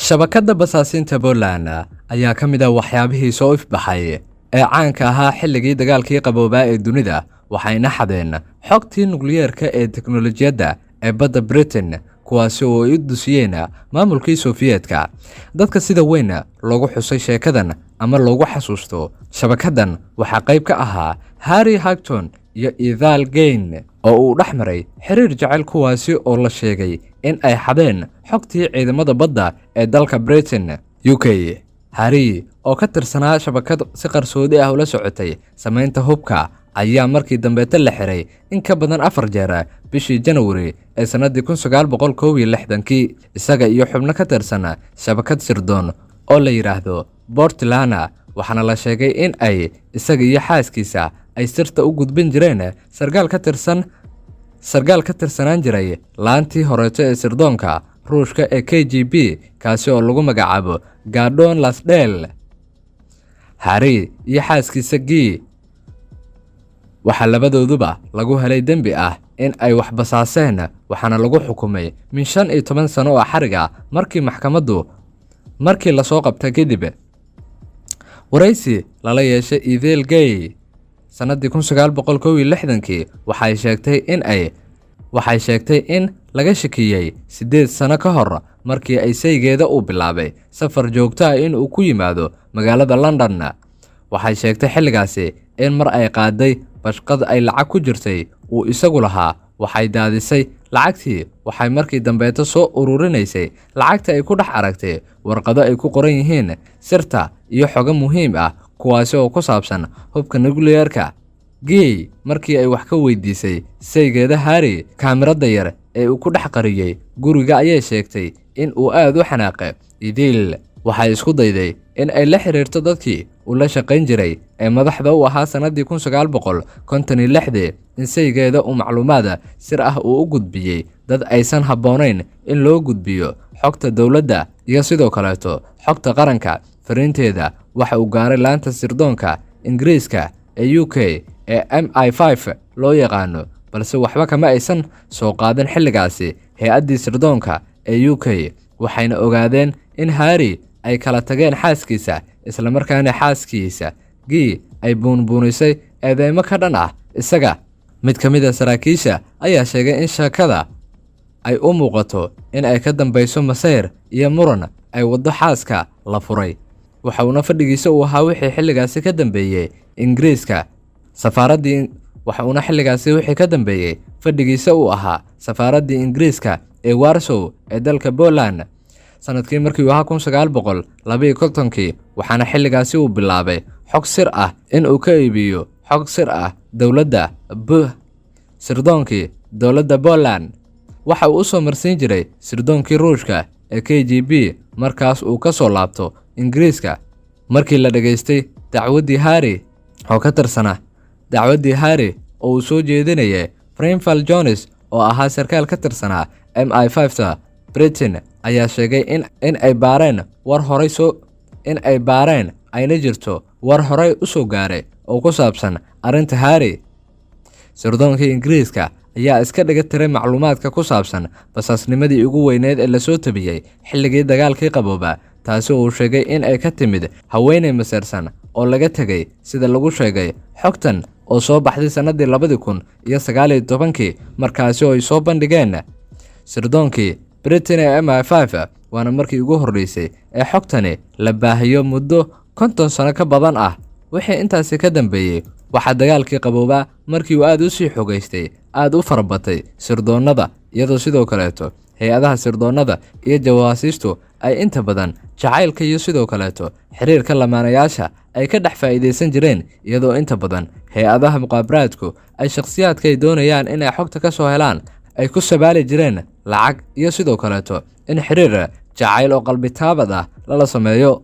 Shabakadda basaasiinta Poland ayaa ka mid ah waxyaabihii soo ifbaxay ee caanka ahaa xilligii dagaalkii qaboobaa ee dunida, waxayna xadeen xogtii nukliyeerka ee teknolojiyadda ee badda Britain, kuwaasi oo ay u dusiyeen maamulkii Sofiyeetka. Dadka sida weyn loogu xusay sheekadan ama loogu xasuusto shabakaddan waxaa qayb ka ahaa Harry Hagton iyo Ethel Gain oo uu dhex maray xiriir jecel, kuwaasi oo la sheegay in ay xadeen xogtii ciidamada badda ee dalka Britain UK. Harry oo ka tirsanaa shabakad si qarsoodi ah ula socotay samaynta hubka ayaa markii dambeeta la xiray in ka badan afar jeer bishii Janawari ee sannaddii 1961-kii, isaga iyo xubno ka tirsan shabakad sirdoon oo la yidhaahdo Portolano. Waxaana la sheegay in ay isaga iyo xaaskiisa ay sirta u gudbin jireen sarkaal ka tirsanaan jiray laantii horeeto ee sirdoonka Ruushka ee KGB, kaasi oo lagu magacaabo Gordon Lansdale. Harry iyo xaaskiisa Gee waxaa labadooduba lagu helay dembi ah in ay wax basaaseen, waxaana lagu xukumay min 15 sano oo xarig ah markii maxkamaddu markii lasoo qabtay kadib. Waraysi lala yeeshay Ethel Gay sannaddii 1961-kii, waxay sheegtay in laga shakiyey 8 sano ka hor markii ay saygeeda uu bilaabay safar joogto ah in uu ku yimaado magaalada London. Waxay sheegtay xilligaasi in mar ay qaaday baqshad ay lacag ku jirtay uu isagu lahaa. Waxay daadisay lacagtii. Waxay markii dambeeto soo ururinaysay lacagta ay ku dhex aragtay warqado ay ku qoran yihiin sirta iyo xogo muhiim ah, kuwaasi oo ku saabsan hubka nukliyeerka. Gey markii ay wax ka weydiisay saygeeda Harry kaamirada yar ee uu ku dhex qariyey guriga, ayay sheegtay in uu aad u xanaaqay. Ethel waxay isku dayday in ay la xiriirto dadkii uu la shaqayn jiray ee madaxda u ahaa sannaddii 1956-dii in saygeeda uu macluumaad sir ah uu u gudbiyey dad aysan habboonayn in loo gudbiyo xogta dowladda iyo sidoo kaleeto xogta qaranka. Fariinteeda waxa uu gaaray laanta sirdoonka Ingiriiska ee UK ee MI5 loo yaqaano, balse waxba kama aysan soo qaadin xilligaasi hay-addii sirdoonka ee UK, waxayna ogaadeen in Harry ay kala tageen xaaskiisa, islamarkaana xaaskiisa Gee ay buunbuunisay eedeymo ka dhan ah isaga. Mid ka mid a saraakiisha ayaa sheegay in sheekada ay u muuqato in ay ka dambeyso masayr iyo muran ay waddo xaaska la furay. Waxa uuna fadhigiisa uu ahaa wixii xilligaasi ka dambeeyey Ingiriiska safaaraddii waxa uuna xilligaasi wixii ka dambeeyey fadhigiisa uu ahaa safaaraddii Ingiriiska ee Warsow ee dalka Poland sanadkii markii uu ahaa 1952-kii. Waxaana xilligaasi uu bilaabay xog sir ah in uu ka iibiyo xog sir ah dowladda b sirdoonkii dowladda Poland. Waxa uu u soo marsiin jiray sirdoonkii Ruushka ee KGB markaas uu ka soo laabto Ingiriiska. Markii la dhegaystay dacwaddii Harry oo ka tirsanaa dacwaddii Harry oo uu soo jeedinayay Grenville Jones oo ahaa sarkaal ka tirsanaa MI5-ta Britain, ayaa sheegay in ay baareen war horay soo in ay baareen ayna jirto war horey u soo gaaray oo ku saabsan arrinta Harry. Sirdoonka Ingiriiska ayaa iska dhiga tiray macluumaadka ku saabsan basaasnimadii ugu weyneyd ee lasoo tabiyey xilligii dagaalkii qabooba, taasi oo uu sheegay in ay ka timid haweeney maseersan oo laga tegay, sida lagu sheegay xogtan oo soo baxday sannaddii 2019-kii, markaasi oo ay soo bandhigeen sirdoonkii Britain ee MI5. Waana markii ugu horreysay ee xogtani la baahiyo muddo 50 sano ka badan ah. Wixii intaasi ka dambeeyey, waxaa dagaalkii qaboobaa markii uu aad u sii xogaystay aad u farabatay sirdoonnada, iyadoo sidoo kaleeto hay-adaha sirdoonnada iyo jawaasiistu ay inta badan jacaylka iyo sidoo kaleeto xiriirka lamaanayaasha ay ka dhex faa'iidaysan jireen, iyadoo inta badan hay-adaha muqaabaraadku ay shakhsiyaadka ay doonayaan inay xogta ka soo helaan ay ku sabaali jireen lacag iyo sidoo kaleeto in xiriir jacayl oo qalbitaabad ah lala sameeyo.